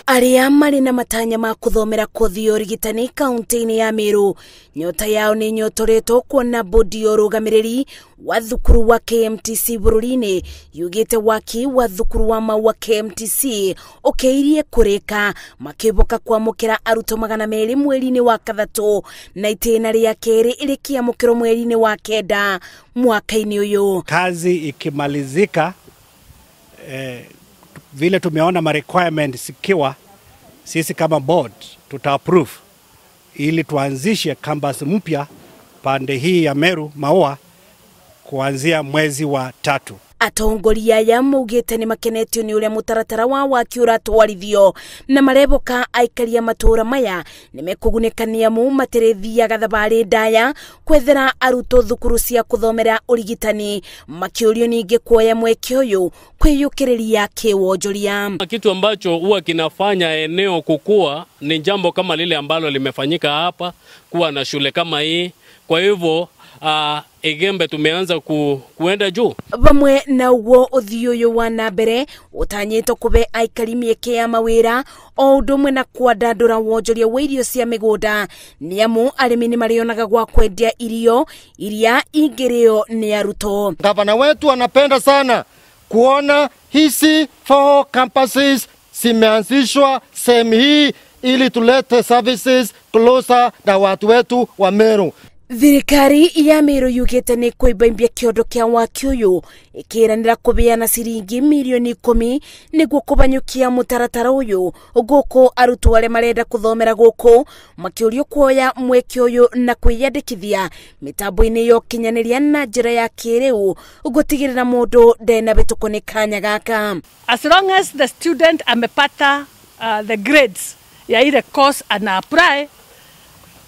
Arĩa marĩ na matanya ma kũthomera kothi ya ũrigitani kaunti-inĩ ya Meru nyota yao nĩ nyotoretwo kuona bodi ya ũrũgamĩrĩri wa thukuru wa KMTC bũrũri-inĩ yugĩte waki wa thukuru wa Maua KMTC ũkĩirie kũrĩka makĩboka kwamũkĩra arutwo 200 mweri-inĩ wa kathatũ na itĩna rĩa kerĩ rĩkĩamũkĩrwo mweri-inĩ wa kenda mwaka-inĩ ũyũ. Kazi ikimalizika vile tumeona ma requirements ikiwa, sisi kama board tuta approve ili tuanzishe campus mpya pande hii ya Meru Maua kuanzia mwezi wa 3. Atongoria aya maugĩte nĩ makenetio nĩ ũrĩa mũtaratara wa waki ũratwarithio na mareboka aikaria matũra maya nĩ mekũgunĩka nĩ amu matirĩthiaga thabarĩ ndaya kwethera arutwo thukuru cia kũthomera ũrigitani, makĩũrio ningĩ kuoya mweke ũyũ kwĩyũkĩrĩria kĩwonjoria. Kitu ambacho huwa kinafanya eneo kukua ni jambo kama lile ambalo limefanyika hapa, kuwa na shule kama hii. Kwa hivyo Igembe tumeanza kuenda juu. Vamwe na uguo ũthii ũyũ wa na mbere ũtanyĩtwo kũbe aikari mĩeke ya mawĩra o ũndũ ũmwe na kwandandũra wonjoria wa irio cia mĩgũnda nĩ amu arĩmi nĩ marĩonaga gwa kwendia irio iria ingĩrĩo nĩ arutwo. Gavana wetu anapenda sana kuona hizi 4 campuses zimeanzishwa sehemu hii ili tulete services closer na watu wetu wa Meru. Thirikari ya Meru yugĩte nĩ kũimbaimbia kĩondo kĩa waki ũyũ ĩkĩranĩra kũbeana ciringi mirioni 10 nĩguo kũbanyũkia mũtaratara ũyũ gũkũ arutwo arĩa marenda kũthomera gũkũ makĩũrio kuoya mweke ũyũ na kwĩyandĩkithia mĩtambo-inĩ ya ũkinyanĩria na njĩra ya kĩrĩu gũtigĩrĩra mũndũ ndenabĩtũkwo nĩ kanya gaka. As long as the student amepata the grades ya ile course ana apply,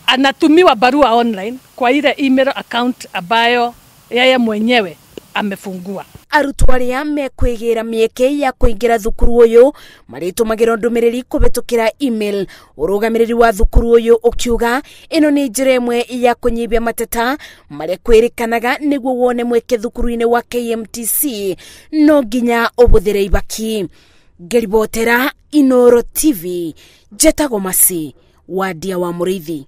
anatumiwa barua online kwa ile email account ambayo yeye mwenyewe amefungua. Arutwo arĩa mekwĩgĩra mĩeke ya kũingĩra thukuru ũyũ marĩtũmagĩrwo ndũmĩrĩri kũhĩtũkĩra email. Ũrũgamĩrĩri wa thukuru ũyũ ũkiuga ĩno nĩ njĩra ĩmwe ya kũnyihia mateta marĩa kwĩrĩkanaga nĩguo wone mweke thukuru-inĩ wa KMTC no nginya ũbũthĩre ibaki. Ngeribotera Inoro TV, Njĩtagwo Mercy Wadia wa Mũrĩithi.